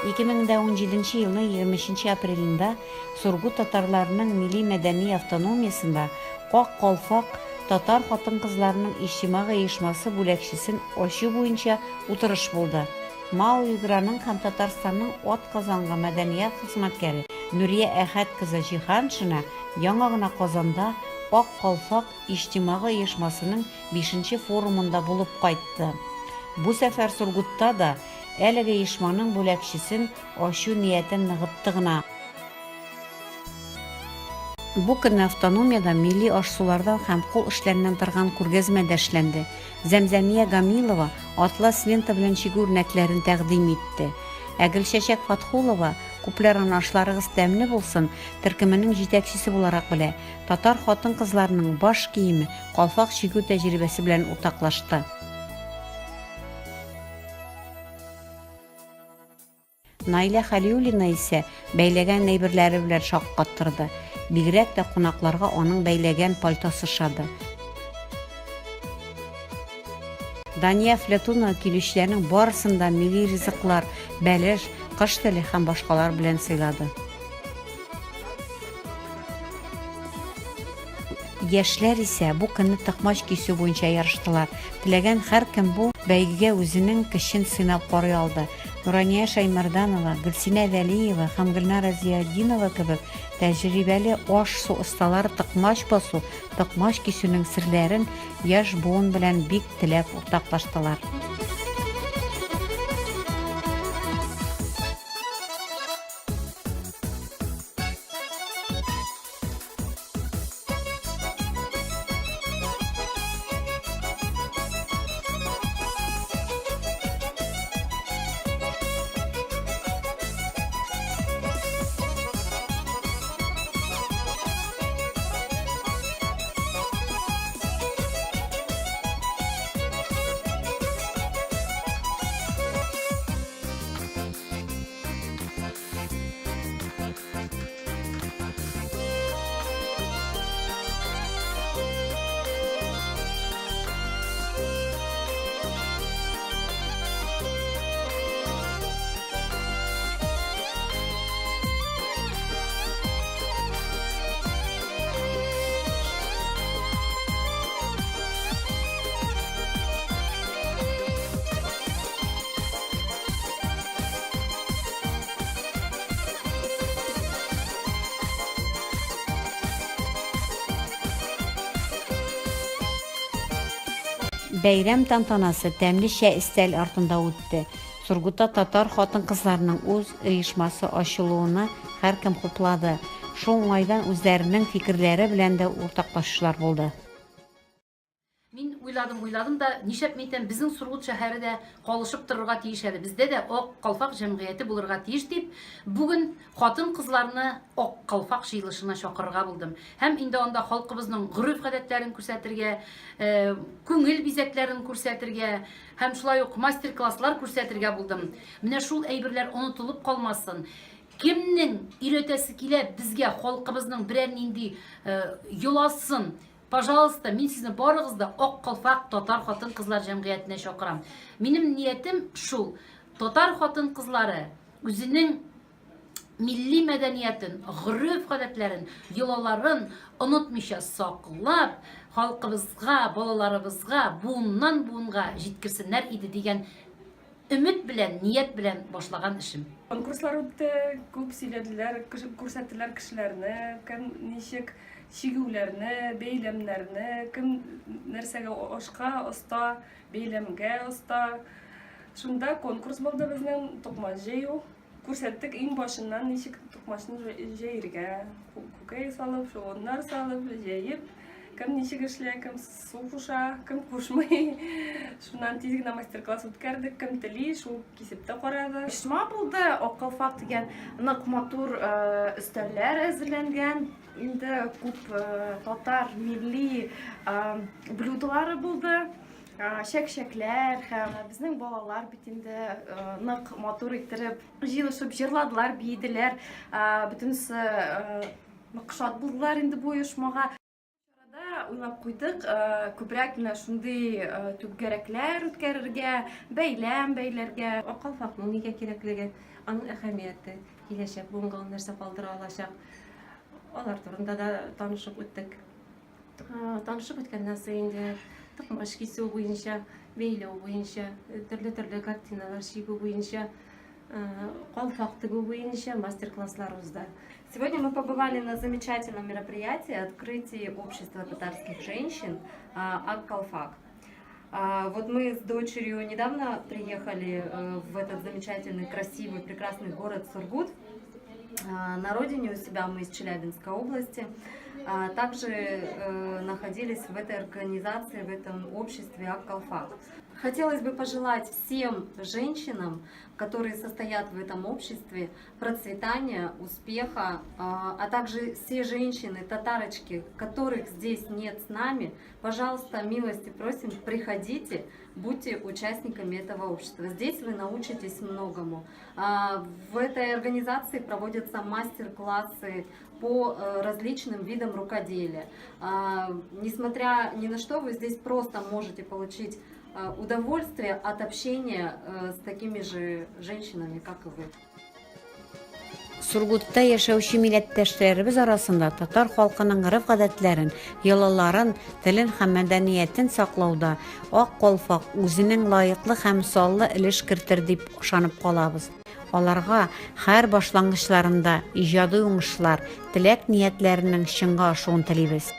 2017 елның 23 апрелендә Сургут татарларының милли-мәдәни автономиясендә Ак калфак татар хатын-кызларының иҗтимагый оешмасы бүлекчәсен ачу буенча утырыш булды. МАО-Юграның һәм Татарстанның атказанган мәдәният хезмәткәре Нурия Әхәт кызы Җиһаншина яңа гына Казанда Ак калфак иҗтимагый оешмасының бишенче форумында булып кайтты. Бу сәфәр Сургутта да әлеге оешманың бүлекчәсен ачу ниятен ныгытты гына. Бу көнне автономиядә милли аш-сулардан һәм кул эшләреннән торган күргәзмә дә эшләнде. Зәмзәмия Гамилова атлас лента белән чигү үрнәкләрен тәкъдим итте. Ә Гөлчәчәк Фатхулова, күпләр аны Ашларыгыз тәмле булсын! төркеменең җитәкчесе буларак белә, татар хатын-кызларының баш киеме, калфак чигү тәҗрибәсе белән уртаклашты. Наилә Хәлиуллина исә бәйләгән әйберләре белән шаккаттырды. Бигрәк тә кунакларга аның бәйләгән пальтосы ошады. Дания Әфләтунова килүчеләрнең барысын да милли ризыклар, бәлеш, кош теле һәм башкалар белән сыйлады. Яшьләр исә бу көнне токмач кисү буенча ярыштылар. Теләгән һәркем бу бәйгегә үзенең көчен сынап карый алды. Нурания Шәймәрданова, Гөлсинә Вәлиева һәм Гөлнара Зиятдинова кебек тәҗрибәле аш-су осталары токмач басу, токмач кисүнең серләрен яшь буын белән бик теләп уртаклаштылар. Бәйрәм тантанасы тәмле чәй өстәл артында үтте. Сургутта татар хатын-кызларының үз оешмасы ачылуына һәркем хуплады. Шул уңайдан үзләренең фикерләре белән дә уртаклашучылар булды. Мин уйладым, уйладым да, нишләп мин әйтәм, безнең Сургут шәһәре дә калышып торырга тиеш әле. Бездә дә Ак калфак җәмгыяте булырга тиеш дип, бүген хатын-кызларны Ак калфак җыелышына чакырырга булдым. Һәм инде анда халкыбызның гореф-гадәтләрен күрсәтергә, э, күңел бизәкләрен күрсәтергә һәм шулай ук мастер-класслар күрсәтергә булдым. Менә шул әйберләр онытылып калмасын. Кемнең өйрәтәсе килә безгә халкыбызның берәр нинди э, йоласын, Пожалуйста, мин сезне барыгыз да Ак калфак татар хатын-кызлар җәмгыятенә чакырам. Минем ниятем шул, татар хатын-кызлары үзенең милли мәдәниятен, гореф-гадәтләрен, йолаларын онытмыйча саклап, халкыбызга, балаларыбызга буыннан-буынга җиткерсеннәр иде дигән Өмет белән, ният белән башлаган эшем. Конкурслар үтте, күп сөйләделәр, күрсәттеләр кешеләрне, кем ничек чигүләрне, бәйләмнәрне, кем нәрсәгә ашка оста, бәйләмгә оста. Шунда конкурс булды безнең, токмач җыю. Күрсәттек иң башыннан ничек токмачны җәергә. Күкәй салып, шугыннар салып, җәеп, кем ничек эшли, кем су куша, кем кушмый. Шуннан тиз генә мастер-класс үткәрдек, кем тели, шул кисеп тә карады. Оешма булды, Ак калфак дигән нык матур э, өстәлләр әзерләнгән. Инде күп э, татар милли э, блюдолары булды. Чәк-чәкләр һәм безнең балалар бит инде нык матур иттереп җыелышып җырладылар, биеделәр. Бөтенесе нык шат булдылар инде бу оешмага. Чарада уйлап куйдык, күбрәк менә шундый түгәрәкләр үткәрергә, бәйләм бәйләргә. Ак калфакның нигә кирәклеге, аның әһәмияте, киләчәк буынга ул нәрсә калдыра алачак, алар турында да танышып үттек. Танышып үткәннән соң инде токмач кисү буенча, бәйләү буенча, төрле-төрле картиналар чигү буенча, калфак тегү буенча мастер-класслар узды. Сегодня мы побывали на замечательном мероприятии открытии общества татарских женщин Ак-Калфак. Вот мы с дочерью недавно приехали э, в этот замечательный, красивый, прекрасный город Сургут. На родине у себя мы из Челябинской области. Также э, находились в этой организации, в этом обществе Ак-Калфак. Хотелось бы пожелать всем женщинам, которые состоят в этом обществе, процветания, успеха, а также все женщины, татарочки, которых здесь нет с нами, пожалуйста, милости просим, приходите, будьте участниками этого общества. Здесь вы научитесь многому. В этой организации проводятся мастер-классы по э, различным видам рукоделия. Несмотря ни на что, вы здесь просто можете получить э, удовольствие от общения э, с такими же женщинами, как и вы. Сургутта яшәүче милләттәшләребез арасында татар халкының гореф-гадәтләрен, йолаларын, телен һәм мәдәниятен саклауда Ак калфак үзенең лаеклы һәм саллы өлеш кертер дип ышанып калабыз. Аларга һәр башлангычларында иҗади уңышлар, теләк-ниятләренең чынга ашуын телибез.